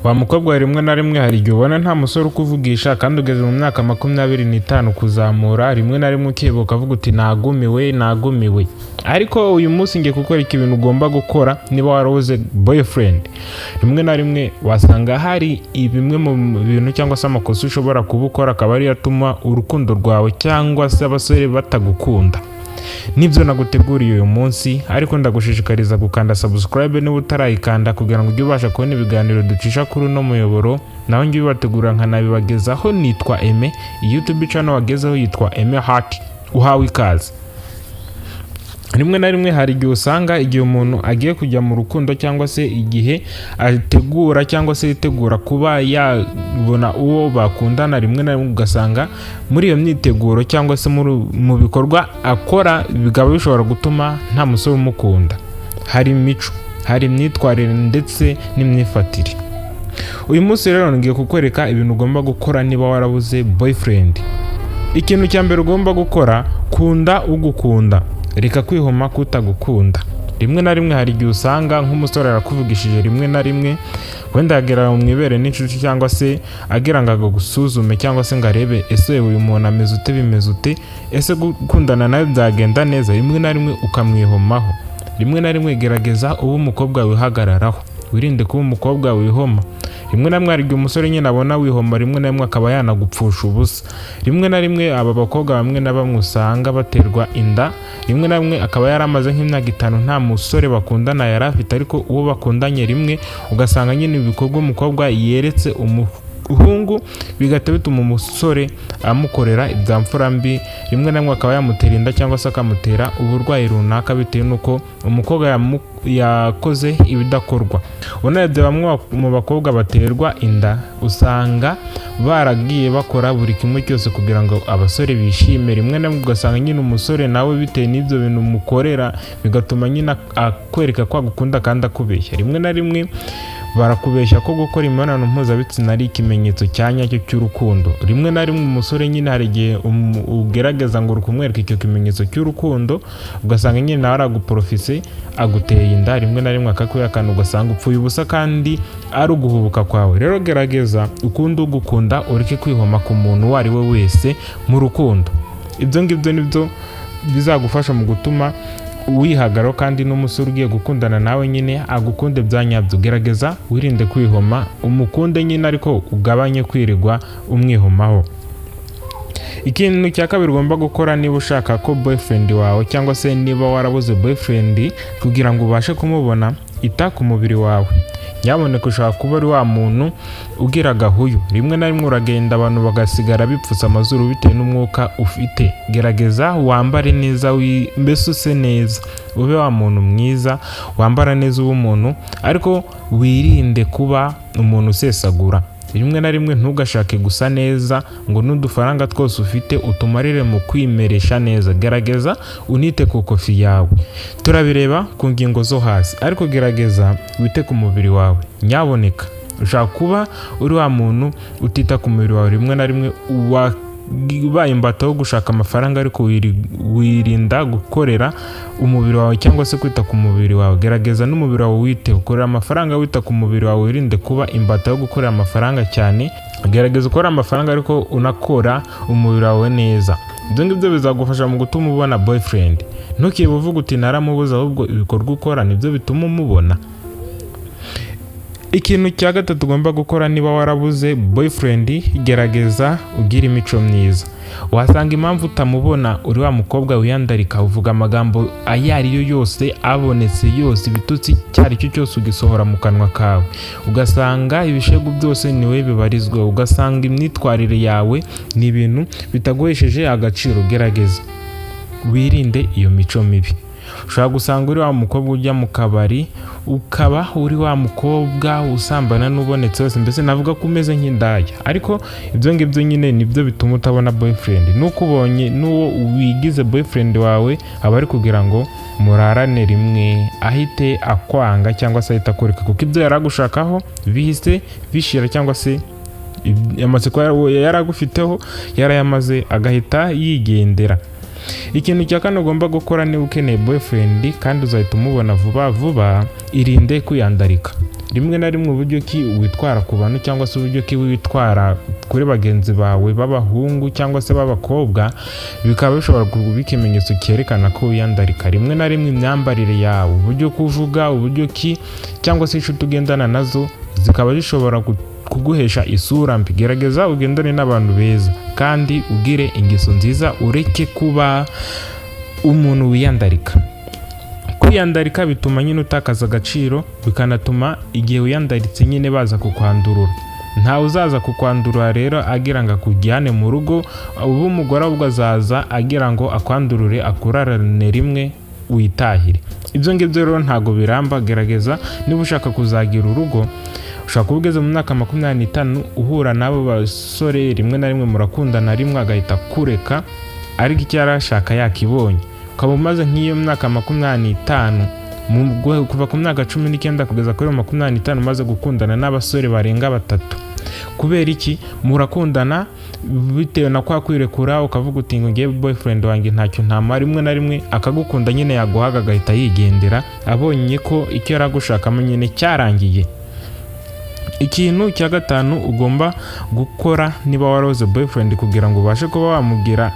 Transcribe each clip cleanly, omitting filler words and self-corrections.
Wa mukobwa we, rimwe na rimwe hari igihe ubona nta musore ukuvugisha kandi ugeze mu myaka 25 kuzamura. Rimwe na rimwe ukibuka ukavuga uti: "Nagumiwe, nagumiwe." Ariko uyu munsi ngiye kukwereka ibintu ugomba gukora niba warabuze boyfriend. Rimwe na rimwe wasanga hari bimwe mu bintu cyangwa se amakosa ushobora kuba ukora, akaba ariyo atuma urukundo rwawe cyangwa se abasore batagukunda. Nibyo naguteguriye uyu munsi, ariko ndagushishikariza gukanda subscribe niba utarayikanda, kugira ngo ujye ubasha kubona ibiganiro ducisha kuri uno muyoboro. Naho njye ubibategura nkanabibagezaho nitwa Aime. YouTube channel wagezeho yitwa Aime Heart. Uhawe ikaze. Rimwe na rimwe hari igihe usanga igihe umuntu agiye kujya mu rukundo, cyangwa se igihe ategura cyangwa se yitegura kuba yabona uwo bakundana, rimwe na rimwe ugasanga muri iyo myiteguro cyangwa se mu bikorwa akora bikaba bishobora gutuma nta musore umukunda. Hari imico, hari imyitwarire ndetse n'imyifatire. Uyu munsi rero ngiye kukwereka ibintu ugomba gukora niba warabuze boyfriend. Ikintu cya mbere ugomba gukora: kunda ugukunda, reka kwihoma kutagukunda. Rimwe na rimwe hari igihe usanga nk'umusore arakuvugishije, rimwe na rimwe wenda yagera mu ibere n'inshuti, cyangwa se agira ngo agusuzume, cyangwa se ngo arebe: ese uyu muntu ameze ute, bimeze ute, ese gukundana nawe byagenda neza? Rimwe na rimwe ukamwihomaho. Rimwe na rimwe gerageza ube umukobwa wihagararaho, wirinde kuba umukobwa wihoma. Rimwe na rimwe hari igihe umusore nyine abona wihoma, rimwe na rimwe akaba yanagupfusha ubusa. Rimwe na rimwe aba bakobwa bamwe na bamwe usanga baterwa inda, rimwe na rimwe akaba yaramaze nk'imyaka 5 nta musore bakundana yari afite, ariko uwo bakundanye rimwe ugasanga nyine ibikorwa umukobwa yeretse umuhungu bigahita bituma umusore amukorera ibya mfura mbi. Rimwe na rimwe akaba yamutera inda cyangwa se akamutera uburwayi runaka, bitewe n'uko umukobwa yakoze ibidakorwa. Unarebye, bamwe mu bakobwa baterwa inda usanga baragiye bakora buri kimwe cyose kugira ngo abasore bishime. Rimwe na rimwe ugasanga nyine umusore nawe, bitewe n'ibyo bintu umukorera, bigatuma nyine akwereka ko agukunda kandi akubeshya. Rimwe na rimwe barakubeshya ko gukora imibonano mpuzabitsina ari ikimenyetso cya nyacyo cy'urukundo. Rimwe na rimwe umusore nyine hari igihe ugerageza ngo uri kumwereka icyo kimenyetso cy'urukundo, ugasanga nyine nawe araguporofise, aguteye inda. Rimwe na rimwe akakwihakana, ugasanga upfuye ubusa kandi ari uguhubuka kwawe. Rero gerageza ukunde ugukunda, ureke kwihoma ku muntu uwo ari we wese mu rukundo. Ibyo ngibyo nibyo bizagufasha mu gutuma wihagararaho, kandi n'umusore ugiye gukundana nawe nyine agukunde bya nyabyo. Gerageza wirinde kwihoma, umukunde nyine, ariko ugabanye kwirirwa umwihomaho. Ikintu cya kabiri ugomba gukora niba ushaka ko boyfriend wawe, cyangwa se niba warabuze boyfriend, kugira ngo ubashe kumubona, ita ku mubiri wawe. Nyamuneka, ushobora kuba ari wa muntu ugira agahuyu. Rimwe na rimwe uragenda abantu bagasigara bipfutse amazuru bitewe n'umwuka ufite. Gerageza wambare neza, mbese use neza, ube wa muntu mwiza wambara neza, ube umuntu, ariko wirinde kuba umuntu usesagura. Rimwe na rimwe ntugashake gusa neza ngo n'udufaranga twose ufite utumarire mu kwimeresha neza. Gerageza unite ku kofi yawe, turabireba ku ngingo zo hasi, ariko gerageza wite ku mubiri wawe. Nyaboneka, ushobora kuba uri wa muntu utita ku mubiri wawe. Rimwe na rimwe wabaye imbata wo gushaka amafaranga, ariko wirinda gukorera umubiri wawe cyangwa se kwita ku mubiri wawe. Gerageza n'umubiri wawe wite, ukorera amafaranga wita ku mubiri wawe. Wirinde kuba imbata yo gukorera amafaranga cyane. Gerageza ukore amafaranga, ariko unakora umubiri wawe neza. Ibyo ngibyo bizagufasha mu gutuma ubona boyfriend. Ntukibe uvuga uti: "Naramubuze", ahubwo ibikorwa ukora nibyo bituma umubona. Ikintu cya gatatu ugomba gukora niba warabuze boyfriend: gerageza ugire imico myiza. Wasanga impamvu utamubona uri wa mukobwa wiyandarika, uvuga amagambo ayo ari yo yose abonetse yose, ibitutsi icyo ari cyo cyose ugisohora mu kanwa kawe, ugasanga ibishegu byose niwe bibarizwa, ugasanga imyitwarire yawe ni ibintu bitaguhesheje agaciro. Gerageza wirinde iyo mico mibi. Ushobora gusanga uri wa mukobwa ujya mu kabari, ukaba uri wa mukobwa usambana n'ubonetse wese, mbese navuga ko umeze nk'indaya. Ariko ibyo ngibyo nyine nibyo bituma utabona boyfriend. Nuko ubonye n'uwo wigize boyfriend wawe, aba ari kugira ngo murarane rimwe ahite akwanga cyangwa se ahite akureka, kuko ibyo yari agushakaho bihise bishira, cyangwa se amatsiko yari agufiteho yarayamaze, agahita yigendera. Ikintu cya kane ugomba gukora niba ukeneye boyfriend kandi uzahita umubona vuba vuba: irinde kwiyandarika. Rimwe na rimwe uburyo ki witwara ku bantu cyangwa se uburyo ki witwara kuri bagenzi bawe b'abahungu cyangwa se b'abakobwa bikaba bishobora kuba ikimenyetso cyerekana ko wiyandarika. Rimwe na rimwe imyambarire yawe, uburyo kuvuga, uburyo ki cyangwa se inshuti ugendana nazo zikaba zishobora kuguhesha isura mbi. Gerageza ugendane n'abantu beza kandi ugire ingeso nziza, ureke kuba umuntu wiyandarika. Kwiyandarika bituma nyine utakaza agaciro, bikanatuma igihe wiyandaritse nyine baza kukwandurura. Ntawe uzaza kukwandurura rero agira ngo akujyane mu rugo ube umugore, ahubwo azaza agira ngo akwandurure, akurarane rimwe witahire. Ibyo ngibyo rero ntabwo biramba. Gerageza niba ushaka kuzagira urugo, ushobora kuba ugeze mu myaka 25 uhura n'abo basore, rimwe na rimwe murakundana, rimwe agahita akureka ariko icyo yari ashaka yakibonye. Ukaba umaze nk'iyo myaka 25, kuva ku myaka 19 kugeza kuri 25, umaze gukundana n'abasore barenga batatu. Kubera iki? Murakundana bitewe na kwa kwirekura, ukavuga uti ngo ngiye boyfriend wanjye ntacyo ntamara. Rimwe na rimwe akagukunda nyine, yaguhaga agahita yigendera abonye ko icyo yari agushakamo nyine cyarangiye. Ikintu cya gatanu ugomba gukora niba waroze boyfriend kugira ngo ubashe kuba wamugira,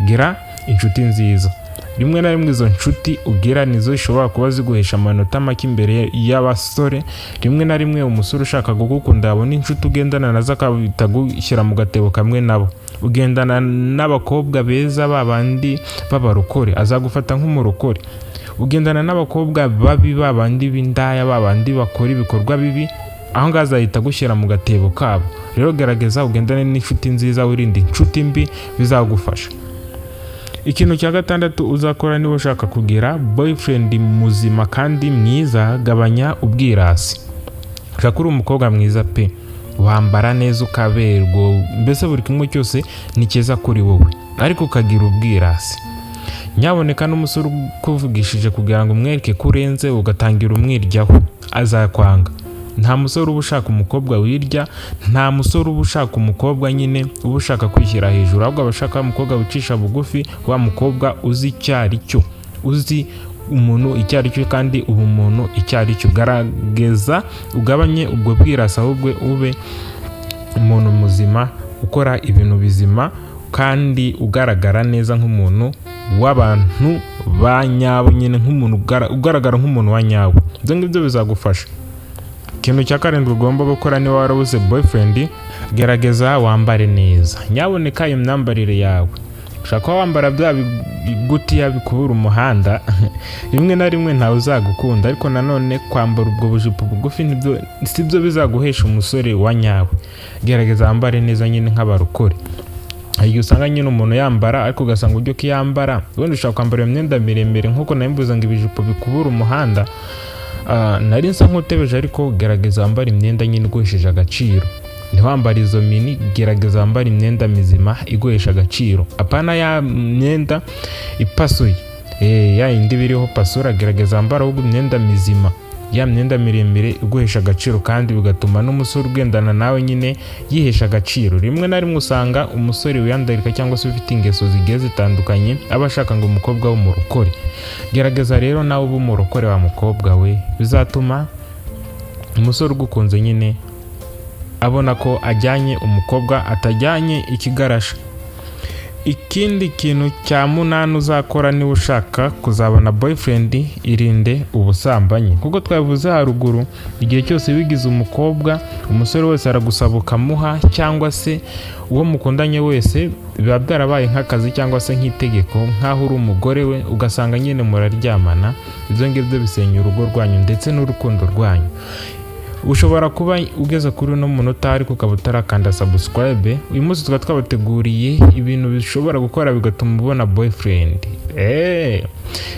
gira inshuti nziza. Rimwe na rimwe izo nshuti ugira nizo zishobora kuba ziguhesha amanota make imbere y'abasore. Rimwe na rimwe umusore ushaka kugukunda yabona inshuti ugendana nazo akahita agushyira mu gatebo kamwe nabo. Ugendana n'abakobwa beza, ba bandi b'abarokore, azagufata nk'umurokore. Ugendana n'abakobwa babi, ba bandi b'indaya, ba bandi bakora ibikorwa bibi, aho ngaho azahita agushyira mu gatebo kabo. Rero gerageza ugendane n'inshuti nziza, wirinde inshuti mbi, bizagufasha. Ikintu cya gatandatu uzakora niba ushaka kugira boyfriend muzima kandi mwiza, gabanya ubwirasi. Ushaka uri umukobwa mwiza pe, wambara neza ukaberwa, mbese buri kimwe cyose ni cyiza kuri wowe, ariko ukagira ubwirasi. Nyaboneka n'umusore ukuvugishije kugira ngo umwereke ko urenze ugatangira umwiryaho, azakwanga. Nta musore uba ushaka umukobwa wirya, nta musore uba ushaka umukobwa nyine uba ushaka kwishyira hejuru, ahubwo aba ashaka wa mukobwa wicisha bugufi, wa mukobwa uzi icyo ari cyo, uzi umuntu icyo ari cyo kandi ubumuntu icyo ari cyo. Garagaza ugabanye ubwo bwirasi, ahubwo ube umuntu muzima ukora ibintu bizima kandi ugaragara neza nk'umuntu w'abantu ba nyabo nyine, nk'umuntu ugaragara nk'umuntu wa nyawe. Ibyo ngibyo bizagufasha. Ikintu cya karindwi ugomba gukora niba warabuze boyfriend, gerageza wambare neza. Nyaboneka iyo myambarire yawe, ushobora kuba wambara bya bigutiya bikubura umuhanda, rimwe na rimwe ntawe uzagukunda. Ariko nanone kwambara ubwo bujipo bugufi si byo bizaguhesha umusore wa nyawe. Gerageza wambare neza nyine nk'abarokore. Hari igihe usanga nyine umuntu yambara ariko ugasanga uburyo ki yambara, ubundi ushobora kwambara iyo myenda miremire nk'uko nabivuze ngo ibijipo bikubura umuhanda. Nari nsa nk'utebeje, ariko gerageza wambare imyenda nyine iguhesheje agaciro. Ntiwambare izo mini, gerageza wambare imyenda mizima iguhesha agaciro, apana ya myenda ipasuye, ya yindi biriho pasura. Gerageza wambare ahubwo imyenda mizima, ya myenda miremire iguhesha agaciro, kandi bigatuma n'umusore ugendana nawe nyine yihesha agaciro. Rimwe na rimwe usanga umusore wiyandarika cyangwa se ufite ingeso zigiye zitandukanye aba ashaka ngo umukobwa w'umurokore. Gerageza rero nawe ube umurokore wa mukobwa we, bizatuma umusore ugukunze nyine abona ko ajyanye umukobwa, atajyanye ikigarasha. Ikindi kintu cya munani uzakora niba ushaka kuzabona boyfriend, irinde ubusambanyi. Kuko twabivuze haruguru, igihe cyose wigize umukobwa, umusore wese aragusaba ukamuha, cyangwa se uwo mukundanye wese biba byarabaye nk'akazi cyangwa se nk'itegeko, nk'aho uri umugore we, ugasanga nyine muraryamana. Ibyo ngibyo bisenya urugo rwanyu ndetse n'urukundo rwanyu. Ushobora kuba ugeze kuri uno munota ariko ukaba utarakanda subscribe. Uyu munsi tukaba twabateguriye ibintu bishobora gukora bigatuma ubona boyfriend.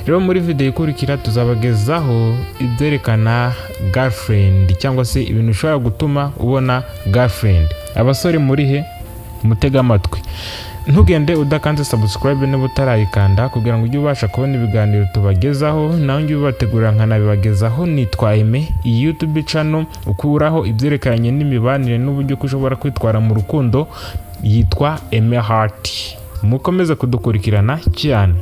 Rero muri video ikurikira tuzabagezaho ibyerekana girlfriend cyangwa se ibintu bishobora gutuma ubona girlfriend. Abasore muri he? Mutega amatwi, ntugende udakanze subscribe niba utarayikanda, kugira ngo ujye ubasha kubona ibiganiro tubagezaho, nawe njye ubibategurira nkanabibagezaho. Nitwa Aime. Iyi YouTube channel ukuraho ibyerekeranye n'imibanire n'uburyo ko ushobora kwitwara mu rukundo yitwa Aime Heart. Mukomeze kudukurikirana cyane.